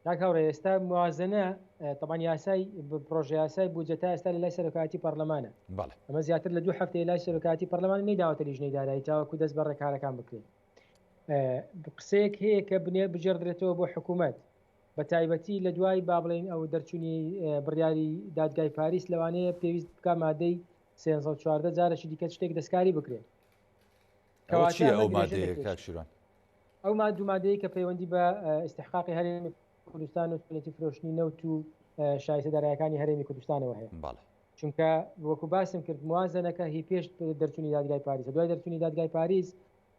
کاک هاوڕێ ئێستا موازنە تەبعەن یاسای پرۆژە یاسای بودجە تا ئێستا لە لای سەرۆکایەتی پەرلەمانە بەڵێ. ئەمە زیاتر لە دوو هەفتەیە لای سەرۆکایەتی پەرلەمان نەیداوەتە لیژنەی دارایی تاوەکو دەست بە ڕێکارەکان بکرێت. قسەیەک هەیە کە بنێ بگێڕدرێتەوە بۆ حکوومەت بە تایبەتی لە دوای با بڵێین ئەو دەرچوونی بڕیاری دادگای پاریس لەوانەیە پێویست بکا مادەی 314 جارێکی دیکە شتێک دەستکاری بکرێت. ئەوە چییە ئەو مادەیە کاک شیروان؟ ئەو دوو مادەیە کە پەیوەندی بە ئیستحقاقی هەرێمی کوردستان و چۆنێتی فرۆشتنی نەوت و شایستە دارایەکانی هەرێمی کوردستانەوە هەیە. بەڵێ. چونکە وەکو باسم کرد موازنەکە هی پێش دەرچوونی دادگای پاریسە، دوای دەرچوونی دادگای پاریس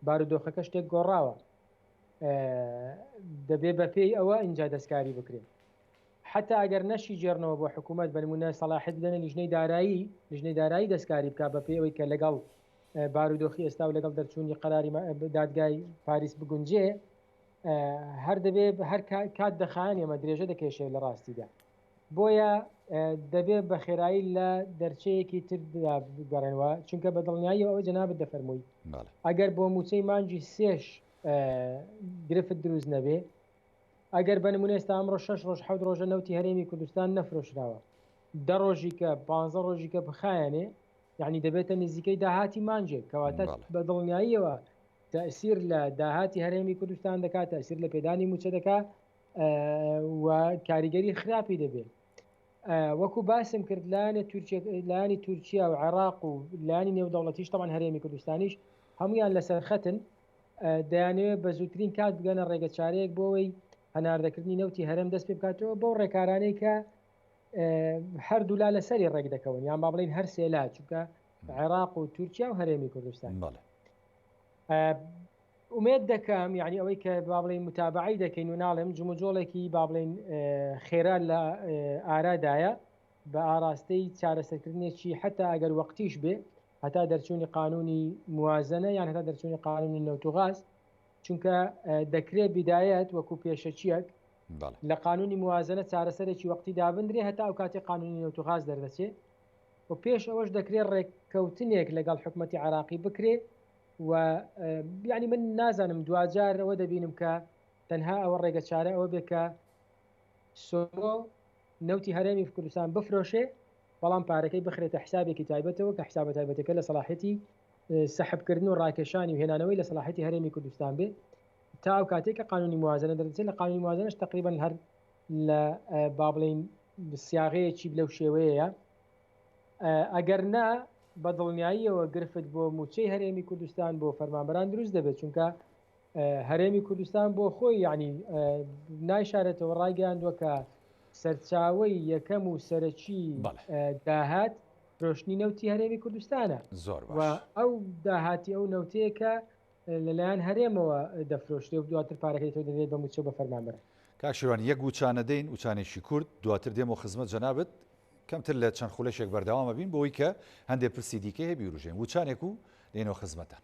بارودۆخەکە شتێک گۆڕاوە، دەبێ بەپێی ئەوە ئینجا دەستکاری بکرێت. حتا ئەگەر نەشی گێڕنەوە بۆ حکوومەت بە نمونە سەڵاحیت بدەنە لیژنەی دارایی، لیژنەی دارایی دەستکاری بکات بەپێی ئەوەی کە لەگەڵ بارودۆخی ئێستا و لەگەڵ دەرچوونی قەراری دادگای پاریس بگونجێ، هەر دەبێ هەر کات دەخایەن ئێمە درێژە دەکێشێت لە ڕاستیدا. بۆیە دەبێ بە خێرایی لە دەرچەیەکی تردا بگەڕێنەوە، چونکە بە دڵنیاییەوە ئەوەی جەنابت دەفەرمووی ئەگەر بۆ مووچەی مانگی سێش گرفت دروست نەبێ، ئەگەر بە نمونە ئێستا ئەمڕۆ شەش ڕۆژ حەوت ڕۆژە نەوتی هەرێمی کوردستان نەفرۆشراوە، دە ڕۆژی کە پانزە ڕۆژی کە بخایەنێ یعنی دەبێتە نزیکەی داهاتی مانگێک، کەواتە بە دڵنیاییەوە تەئسیر لە داهاتی هەرێمی کوردستان دەکات، تەئسیر لە پێدانی مووچە دەکات و کاریگەری خراپی دەبێت. وەکو باسم کرد لایەنە لایەنی تورکیا و عێراق و لایەنی نێودەوڵەتیش تەبعەن هەرێمی کوردستانیش هەمویان لەسەر خەتن، دەیانەوێت بە زووترین کات بگەنە ڕێگە چارەیەک بۆ ئەوەی هەناردەکردنی نەوتی هەرێم دەست پێ بکاتەوە بەو ڕێکارانەی کە هەردوولا لەسەری ڕێک دەکەون، یان با بڵێین هەر سێ لا، چونکە عێراق و تورکیا و هەرێمی کوردستان. ئومێد دەکەم یعنی ئەوەی کە با بڵێین متابعەی دەکەین و ناڵێم جموجۆڵێکی با بڵێین خێرا لە ئارادایە بە ئاراستەی چارەسەرکردنێکی حتا ئەگەر وەختیش بێ هەتا دەرچوونی قانونی موازنە یان هەتا دەرچوونی قانونی نەوت و غاز، چونکە دەکرێت بیدایەت وەکو پێشەکیەک لە قانونی موازنە چارەسەرێکی وەختی دابندرێ هەتا ئەو کاتی قانونی نەوت و غاز دەردەچێ و پێش ئەوەش دەکرێت ڕێککەوتنێک لەگەڵ حکومەتی عراقی بکرێ و یعنی من نازانم دواجار ئەوە دەبینم کە تەنها ئەوە ڕێگە چارە ئەوە بێ کە سۆمۆ نەوتی هەرێمی کوردستان بفرۆشێ بەڵام پارەکەی بخرێتە حسابێکی تایبەتەوە کە حسابە تایبەتەکە لە سەلاحەتی سەحبکردن و ڕاکێشانی و هێنانەوەی لە سەلاحەتی هەرێمی کوردستان بێ تا ئەو کاتێک کە قانونی موازنە دەردەچێت. لە قانونی موازنەش تقریبا هەر لە با بڵێین سیاغەیەکی لەو شێوەیەیە. ئەگەر نا بە دڵنیاییەوە گرفت بۆ موچەی هەرێمی کوردستان بۆ فەرمانبەران دروست دەبێت، چونکە هەرێمی کوردستان بۆ خۆی یعنی نایشارێتەوە ڕایگەیاندووە کە سەرچاوەی یەکەم و سەرەکی داهات فرۆشتنی نەوتی هەرێمی کوردستانە زۆر و ئەو داهاتی ئەو نەوتەیە کە لەلایەن هەرێمەوە دەفرۆشرێ و دواتر پارەکەی تۆ دەدرێت بە موچە و بە فەرمانبەران. کاک شیروان یەک وچانە دەین وچانێکی کورت دواتر دێمەوە خزمەت جەنابت کەمتر لە چەند خولەکێک بەردەوام ئەبین بۆی کە هەندێک پرسی دیکە هەیە بیوروژێن وچانێک و دێنەوە خزمەتان.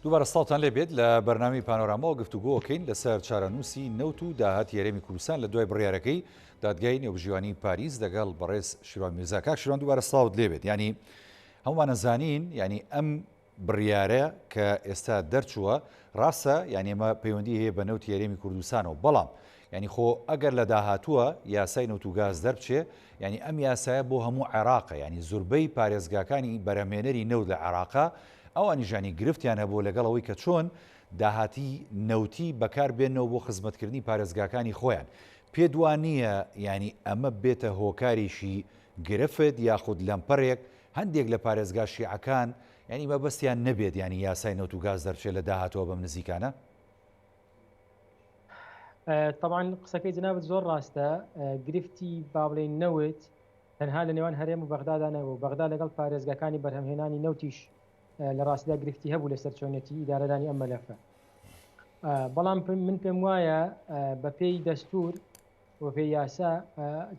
دووبارە سڵاوتان لێ بێت لە بەرنامەی پانۆراماوە گفتوگۆکەین لەسەر چارەنووسی نەوت و داهاتی هەرێمی کوردستان لە دوای بڕیارەکەی دادگای نێوبژیوانی پاریس لەگەڵ بەڕێز شیروان میرزا کاک شیروان دووبارە سڵاوت لێ بێت یانی هەموومان ئەزانین یانی ئەم بڕیارە کە ئێستا دەرچووە ڕاستە یانی ئەمە پەیوەندی هەیە بە نەوتی هەرێمی کوردستانەوە بەڵام یانی خۆ ئەگەر لە داهاتووە یاسای نەوت و گاز دەربچێ یانی ئەم یاسایە بۆ هەموو عێراقە یانی زوربەی پارێزگاکانی بەرهەمهێنەری نەوت لە عێراقا ئەوانیش یانی گرفتیان هەبووە لەگەڵ ئەوەی کە چۆن داهاتی نەوتی بەکار بێنەوە بۆ خزمەتکردنی پارێزگاکانی خۆیان پێت وا نییە یانی ئەمە بێتە هۆکارێکی گرفت یاخود لەمپەرێک هەندێک لە پارێزگا شیعەکان یانی مەبەستیان نەبێت یانی یاسای نەوت و گاز دەرچێت لە داهاتووە بەم نزیکانە؟ تەبعەن قسەکەی جەنابت زۆر ڕاستە گرفتی با بڵێین نەوت تەنها لە نێوان هەرێم و بەغدادا نەبوو بەغدا لەگەڵ پارێزگاکانی بەرهەمهێنانی نەوتیش لە ڕاستیدا گرفتی هەبوو لەسەر چۆنێتی ئیدارەدانی ئەم مەلەفە بەڵام من پێم وایە بەپێی دەستور و پێی یاسا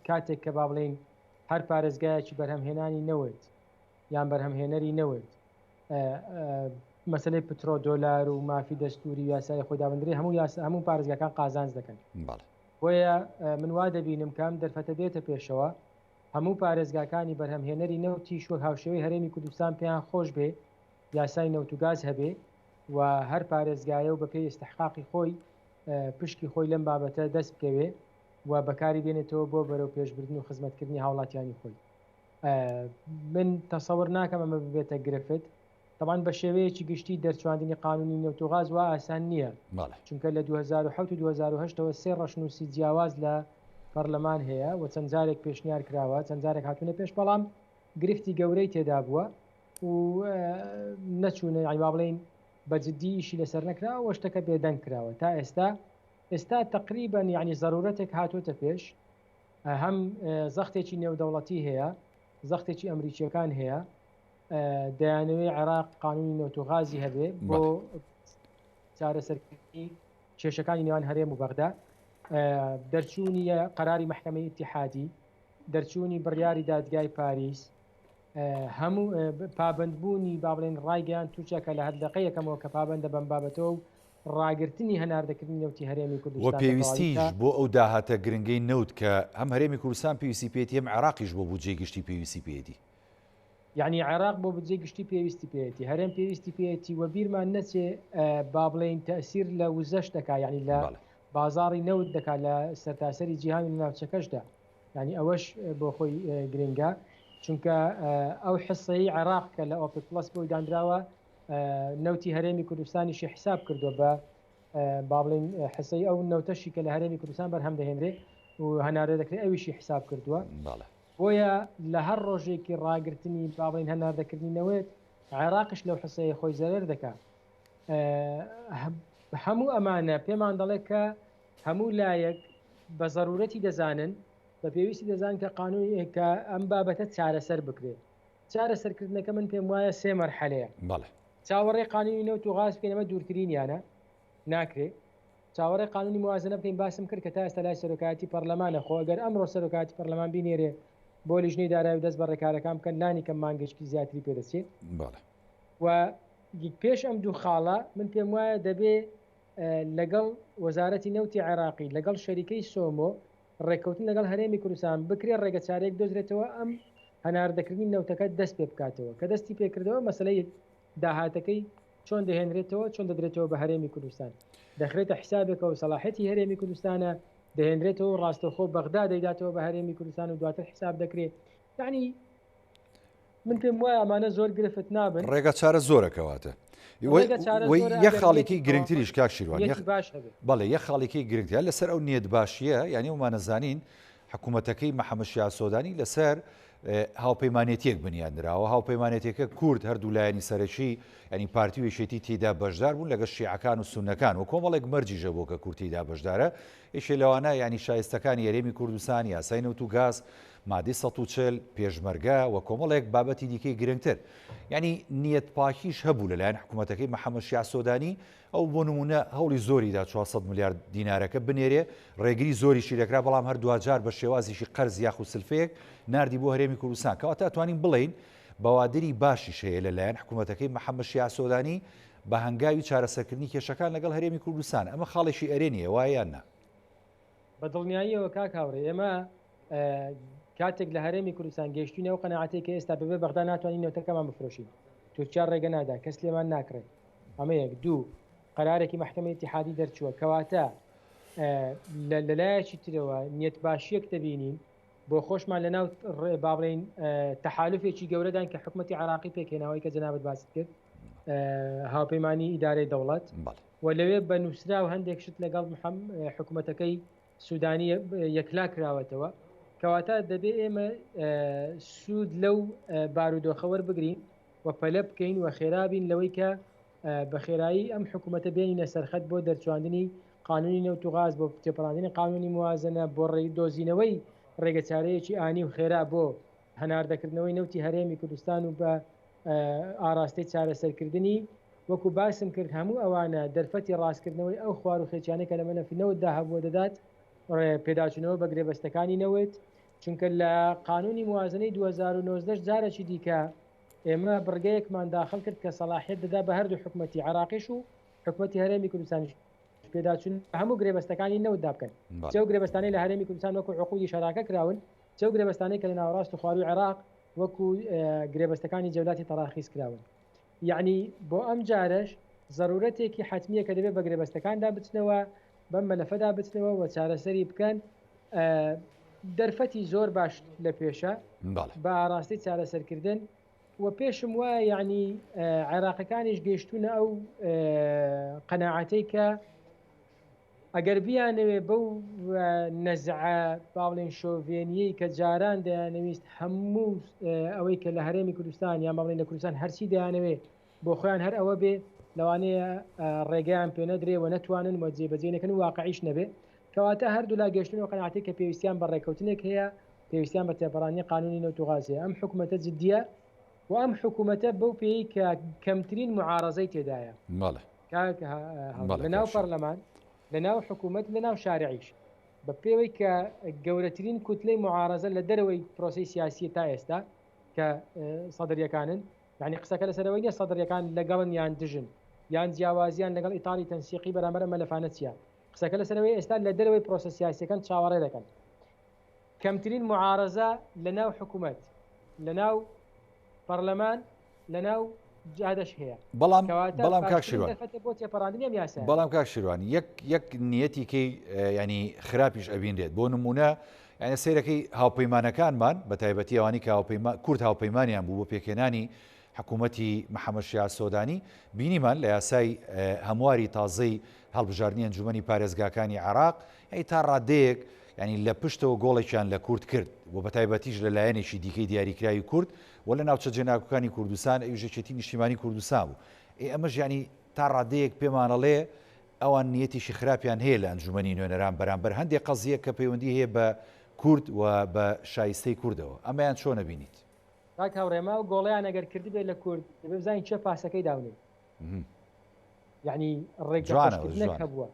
کاتێک کە با بڵێین هەر پارێزگایەکی بەرهەمهێنانی نەوت یان بەرهەمهێنەری نەوت مەسلەی پترۆ دۆلار و مافی دەستوری یاسای خۆی دابندرێ هەموو یاسا هەموو پارێزگاکان قازانج دەکەن بۆیە من وا دەبینم کە ئەم دەرفەتە بێتە پێشەوە هەموو پارێزگاکانی بەرهەمهێنەری نەوتیش وەک هاوشێوەی هەرێمی کوردستان پێیان خۆش بێ یاسای نەوت و گاز هەبێ و هەر پارێزگایە و بەپێی ئیستحقاقی خۆی پشکی خۆی لەم بابەتە دەست بکەوێ و بەکاری بێنێتەوە بۆ بەرەو پێشبردن و خزمەتکردنی هاوڵاتیانی خۆی. من تەسەور ناکەم ئەمە ببێتە گرفت. تەبعەن بە شێوەیەکی گشتی دەرچواندنی قانونی نەوت و غاز وا ئاسان نییە، چونکە لە 2007 و 2008 ەوە سێ ڕەشنووسی جیاواز لە پەرلەمان هەیە و چەند جارێک پێشنیار کراوە، چەند جارێک هاتوونە پێش، بەڵام گرفتی گەورەی تێدا بووە و نەچوونە، یانی با بڵێین بە جدی ئیشی لەسەر نەکراوە و شتەکە بێدەنگ کراوە تا ئێستا. ئێستا تەقریبەن یانی زەرورەتێک هاتۆتە پێش، هەم زەختێکی نێودەوڵەتی هەیە، زەختێکی ئەمریکییەکان هەیە، دەیانەوێ عێراق قانونی نەوت و غازی هەبێ بۆ چارەسەرکردنی کێشەکانی نێوان هەرێم و بەغدا، دەرچوونی قەراری مەحکەمەی ئیتیحادی، دەرچوونی بڕیاری دادگای پاریس، هەموو پابەندبوونی با بڵێن ڕایگەیان تورکیا کە لە هەر دەقەی یەکەمەوە کە پابەندە بەم بابەتەوە و ڕاگرتنی هەناردەکردنی نەوتی هەرێمی وە کوردستان بە تەواوی پێویستیش تا. بۆ ئەو داهاتە گرنگەی نەوت کە هەم هەرێمی کوردستان پێویستی پێیەتی هەم عێراقیش بۆ بودجەی گشتی پێویستی پێیەتی. یەعنی عێراق بۆ بودجەی گشتی پێویستی پێیەتی، هەرێم پێویستی پێیەتی و بیرمان نەچێ با بڵێین تەئسیر لە وزەش دەکا یەعنی لە بەڵێ. بازاڕی نەوت دەکا لە سەرتاسەری جیهان و لە ناوچەکەشدا یەعنی ئەوەش بۆ خۆی گرنگە چونکە ئەو حسەی عێراق کە لە ئۆپک پڵەس بۆی دانراوە نەوتی هەرێمی کوردستانیشی حساب کردووە بە با بڵین حسەی ئەو نەوتەشی کە لە هەرێمی کوردستان بەرهەم دەهێنرێ و هەناردە دەکرێت ئەویشی حساب کردووە بۆیە لە هەر ڕۆژێکی ڕاگرتنی با بڵین هەناردەکردنی نەوت عێراقش لەو حسەیە خۆی زەرەر دەکات هەموو ئەمانە پێمان دەڵێ کە هەموو لایەک بە زەرورەتی دەزانن بە پێویستی دەزان کە قانونی کە ئەم بابەتە چارەسەر بکرێت چارەسەرکردنەکە من پێم وایە سێ مەرحەلەیە. بەڵێ. چاوەڕێی قانونی نەوت و غاز بکەین ئەمە دوورترینیانە ناکرێ. چاوەڕێی قانونی موازنە بکەین باسم کرد کە تا ئێستا لای سەرۆکایەتی پەڕلەمانە خۆ ئەگەر ئەمڕۆ سەرۆکایەتی پەڕلەمان بینێرێ بۆ لیژنەی دارایی و دەست بە ڕێکارەکان بکەن لانی کەم مانگێکی زیاتری پێ دەچێ. بەڵێ. و پێش ئەم دوو خاڵە من پێم وایە دەبێ لەگەڵ وەزارەتی نەوتی عێراقی لەگەڵ شەریکەی سۆمۆ ڕێککەوتن لەگەڵ هەرێمی کوردستان بکرێت ڕێگەچارەیەک بدۆزرێتەوە ئەم هەناردەکردنی نەوتەکە دەست پێ بکاتەوە، کە دەستی پێکردەوە مەسەلەی داهاتەکەی چۆن دەهێنرێتەوە چۆن دەدرێتەوە بە هەرێمی کوردستان دەخرێتە حسابێکەوە سەڵاحەتی هەرێمی کوردستانە دەهێنرێتەوە ڕاستەوخۆ بەغدا دەیداتەوە بە هەرێمی کوردستان و دواتر حساب دەکرێت یعنی من پێم وایە ئەمانە زۆر گرفت نابن. ڕێگا چارە زۆرە کەواتە. ڕێگە چارە زۆرە یەک ئەگەر خاڵێکی نیەتی گرنگتریش کاک شیروان نیەتی یەک باش هەبێ. بەڵێ یەک خاڵێکی گرنگتر لەسەر ئەو نیەت باشیە یانی ئەومانە زانین حکوومەتەکەی محەممەد شیاع سۆدانی لەسەر هاوپەیمانێتیەک بنیاد نراوە هاوپەیمانێتیەکە کورد هەردوو لایەنی سەرەکی ینی پارتی و یەکێتی تێدا بەشدار بوون لەگەڵ شیعەکان و سوننەکان و کۆمەڵێک مەرجیش هەبوو کە کورد تێدا بەشدارە یەکێ لەوانە یانی شایستەکانی هەرێمی کوردستان، یاسای نەوت و گاز، مادەی 140، پێشمەرگە و کۆمەڵێک بابەتی دیکەی گرنگتر. یانی نیەت پاکیش هەبوو لەلایەن حکوومەتەکەی محەممەد شیاع سۆدانی، ئەو بۆ نموونە هەوڵی زۆری دا 400 ملیار دینارەکە بنێرێ، ڕێگری زۆریشی دەکرا، بەڵام هەر دواجار بە شێوازێکی قەرز یاخود سلفەیەک ناردی بۆ هەرێمی کوردستان. کەواتە ئەتوانین بڵێین بەوادری باشیش هەیە لەلایەن حکوومەتەکەی محەممەد شیاع سۆدانی. بە هەنگاوی چارەسەرکردنی کێشەکان لەگەڵ هەرێمی کوردستان. ئەمە خاڵێکی ئەرێنییە، وایە یان نا؟ بە دڵنیاییەوە کاک هاوڕێ، ئێمە کاتێک لە هەرێمی کوردستان گەیشتوینە ئەو قەناعەتەی کە ئێستا بەبێ بەغدا ناتوانین نەوتەکەمان بفرۆشین، تورکیا ڕێگە نادا، کەس لێمان ناکڕێ، ئەمە یەک. دوو، قەرارێکی مەحکەمەی ئیتیحادی دەرچووە، کەواتە لەلایەکی ترەوە نیەتباشییەک دەبینین بۆ خۆشمان لەناو با بڵێین تەحالفێکی گەورەدان کە حکومەتی عێراقی پێکهێناوەی کە جەنابت باست کرد هاوپەیمانی ئیدارەی دەوڵەت و لەوێ بە نووسراو هەندێک شت لەگەڵ حکوومەتەکەی سوودانی یەکلا کراوەتەوە کەواتە دەبێ ئێمە سوود لەو بارودۆخە وەربگرین و پەلە بکەین و خێرابین لەوەی کە بە خێرایی ئەم حکوومەتە بێنینە سەرخەت بۆ دەرچواندنی قانونی نەوت و غاز، بۆ تێپەڕاندنی قانونی موازنە، بۆ دۆزینەوەی ڕێگەچارەیەکی ئانی و خێرا بۆ هەناردەکردنەوەی نەوتی هەرێمی کوردستان و بە ئاراستەی چارەسەرکردنی، وەکو باسم کرد هەموو ئەوانە دەرفەتی ڕاستکردنەوەی ئەو خوار و خێچیانەی کە لە مەلەفی نەوتدا هەبووە دەدات، پێداچوونەوە بە گرێبەستەکانی نەوت، چونکە لە قانونی موازنەی 2019 جارێکی دیکە ئێمە بڕگەیەکمان داخل کرد کە سەڵاحیەت دەدا بە هەردوو حکومەتی عێراقیش و حکومەتی هەرێمی کوردستانیش پێداچوون بە هەموو گرێبەستەکانی نەوتدا بکەن، چ ئەو گرێبەستانەی لە هەرێمی کوردستان وەکو عقودی شەراکە کراون، چ ئەو گرێبەستانەی کە لە ناوەڕاست و خوارووی عێراق وەکو گرێبەستەکانی جەولاتی تەراخیس کراون. یەعنی بۆ ئەم جارەش زەرورەتێکی حەتمییە کە دەبێت بە گرێبەستەکاندا بچنەوە، بەم مەلەفەدا بچنەوە و چارەسەری بکەن. دەرفەتی زۆر باش لە پێشە بە ئاراستەی چارەسەرکردن و پێشم وایە یەعنی عێراقەکانیش گەیشتوونە ئەو قەناعەتەی کە ئەگەر بیانەوێ بەو نەزعە با بڵێین شۆڤێنیەی کە جاران دەیانەویست هەموو ئەوەی کە لە هەرێمی کوردستان یان با بڵێین لە کوردستان هەرچی دەیانەوێ بۆ خۆیان هەر ئەوە بێ لەوانەیە ڕێگەیان پێ نەدرێ و نەتوانن و جێبەجێ نەکەن و واقعیش نەبێ کەواتە هەردوولا گەشتن و قەناعەتێک کە پێویستیان بە ڕێککەوتنێک هەیە پێویستیان بە تێپەڕاندنی قانونی نەوت و غاز هەیە ئەم حکوومەتە جدیە و ئەم حکوومەتە بەو پێی کە کەمترین معارەزەی تێدایە بەڵێ کاک بەڵێ لە ناو کاک شیروان. پەرلەمان لە ناو حکوومەت لە ناو شارعیش بە پێوەی کە گەورەترین کوتلەی معارەزە لە دەرەوەی پرۆسەی سیاسیە تا ئێستا کە سەدریەکانن یعنی قسەکە لەسەر ئەوەی نیە سەدریەکان لەگەڵن یان دژن یان جیاوازیان لەگەڵ ئیتاری تەنسیقی بەرامبەر ئەم مەلەفانە چییە قسەکە لەسەر ئەوەی ئێستا لە دەرەوەی پرۆسە سیاسیەکان چاوەڕێ دەکەن کەمترین معارەزە لە ناو حکوومەت لە ناو پەرلەمان لە ناو جادەش هەیە بەڵام کەواتە بەڵام کاک باشترین شیروان دەرفەتە بۆ تێپەڕاندنی ئەم یاسایە. بەڵام کاک شیروان یەک یەک نیەتی کەی ینی خراپیش ئەبینرێت بۆ نمونە یعنی سەیرەکەی هاوپەیمانەکانمان بە تایبەتی ئەوانی کە هاوپەیما کورد هاوپەیمانیان بوو بۆ پێکهێنانی حکوومەتی محەممەد شیاع سۆدانی بینیمان لە یاسای هەمواری تازەی هەڵبژاردنی ئەنجومەنی پارێزگاکانی عێراق ئەی تا ڕادەیەک یانی لە پشتەوە گۆڵێکیان لە کورد کرد و بە تایبەتیش لە لایەنێکی دیکەی دیاریکراوی کورد و لە ناوچە جێناکۆکانی کوردستان ئەویش یەکێتی نیشتیمانی کوردستان بوو. ئێ ئەمەش یانی تا ڕادەیەک پێمانەڵێ ئەوان نیەتێکی خراپیان هەیە لە ئەنجومەنی نوێنەران بەرامبەر هەندێک قەزیە کە پەیوەندی هەیە بە کورد و بە شایستەی کوردەوە. ئەمەیان چۆن ئەبینیت؟ کاک هاوڕێ ئەمە ئەو گۆڵەیان ئەگەر کردبێت لە کورد دەبێ بزانین کێ پاسەکەی داونێ. یعنی ڕێگە خۆشکردنێک هەبووە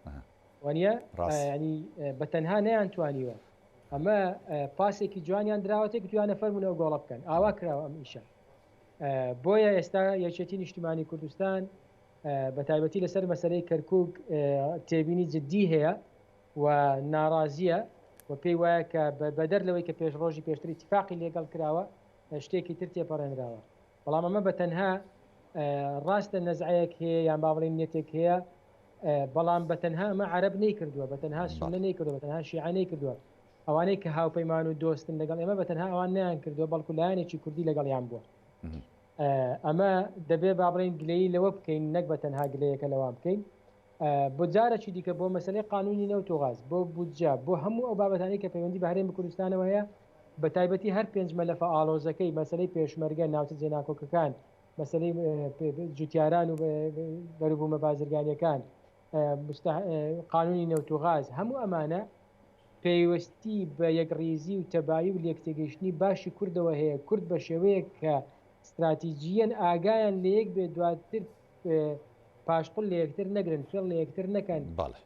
وانە ینی بە تەنها نەیان توانیوە ئەمە پاسێکی جوانیان دراوەتێک توانە فەرمونەوە گۆڵە بکەن ئاوا کراوە ئەم ئیشە بۆیە ئێستا یەکێتی نیشتیمانی کوردستان بە تایبەتی لەسەر مەسلەی کەرکک تێبینی جددی هەیە و ناڕازیە و پێی وایە کە بەدەر لەوەی کە پێش ڕۆژی پێشتری اتفاقی لێگەڵ کراوە شتێکی تر تێپەڕێنراوە بەڵام ئەمە بە تەنها ڕاستە نەزعەیەک هەیە یان با بڵێین نیەتێک هەیە بەڵام بە تەنها ئەمە عەرەب نەیکردووە بە تەنها سوننە نەیکردووە بە تەنها شیعە نەیکردووە ئەوانەی کە هاوپەیمان و دۆستن لەگەڵ ئێمە بە تەنها ئەوان نەیان کردووە بەڵکو لایەنێکی کوردی لەگەڵیان بووە ئەمە دەبێ با بڵێین گلەیی لەوە بکەین نەک بە تەنها گلەیەکە لەوان بکەین بۆ جارێکی دیکە بۆ مەسەلەی قانونی نەوت و غاز، بۆ بودجە، بۆ هەموو ئەو بابەتانەی کە پەیوەندی بە هەرێمی کوردستانەوە هەیە، بە تایبەتی هەر پێنج مەلەفە ئاڵۆزەکەی، مەسەلەی پێشمەرگە، ناوچە جێناکۆکەکان، مەسەلەی جوتیاران و بەروبوومە بازرگانییەکان، قانونی نەوت و غاز، هەموو ئەمانە پەیوەستی بە یەکڕیزی و تەبایی و لێکتێگەیشتنی باشی کوردەوە هەیە، کورد بە شێوەیەک کە ستراتیجییەن ئاگایان لەیەک بێت دواتر پاشقول لە یەکتر نەگرن، فێڵ لە یەکتر نەکەن،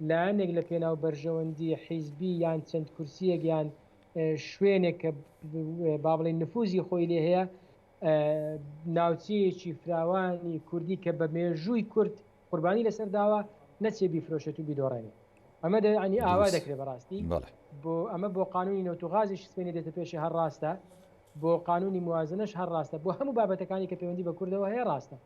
لایەنێک لە پێناو بەرژەوەندی حیزبی یان چەند کورسییەک یان شوێنێک کە با بڵێین نفوزی خۆی لێ هەیە، ناوچەیەکی فراوانی کوردی کە بە مێژووی کورد. قوربانی لەسەر داوە نەچێ بیفرۆشێت و بیدۆڕێنێ. ئەمە دە یانی ئاوا دەکرێ بەڕاستی بۆ ئەمە بۆ قانونی نەوت و غازیش سپێنی دێتە پێشێ هەر ڕاستە بۆ قانونی موازنەش هەر ڕاستە بۆ هەموو بابەتەکانی کە پەیوەندی بە کوردەوە هەیە ڕاستە.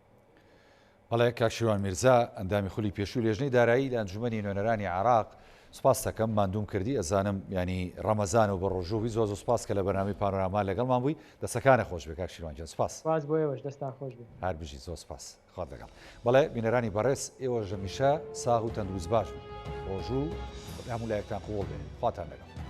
بەڵێ کاک شیروان میرزا ئەندامی خولی پێشووی لێژنەی دارایی لە ئەنجومەنی نوێنەرانی عێراق سوپاست دەکەم ماندووم کردی ئەزانم یانی ڕەمەزانە و بە ڕۆژوو بووی زۆر زۆر سوپاس کە لە بەرنامەی پانۆراما لەگەڵمان بووی دەستەکانت خۆش بێ کاک شیروان گیان سوپاس. سوپاس بۆ ئێوەش دەستتان خۆش بێ. هەر بژی زۆر سوپاس خوات لەگەڵ. بەڵێ بینەرانی بەڕێز ئێوەش هەمیشە ساغ و تەندروست باش بن ڕۆژوو هەموو لایەکتان قبوڵ بێ خواتان لەگەڵ.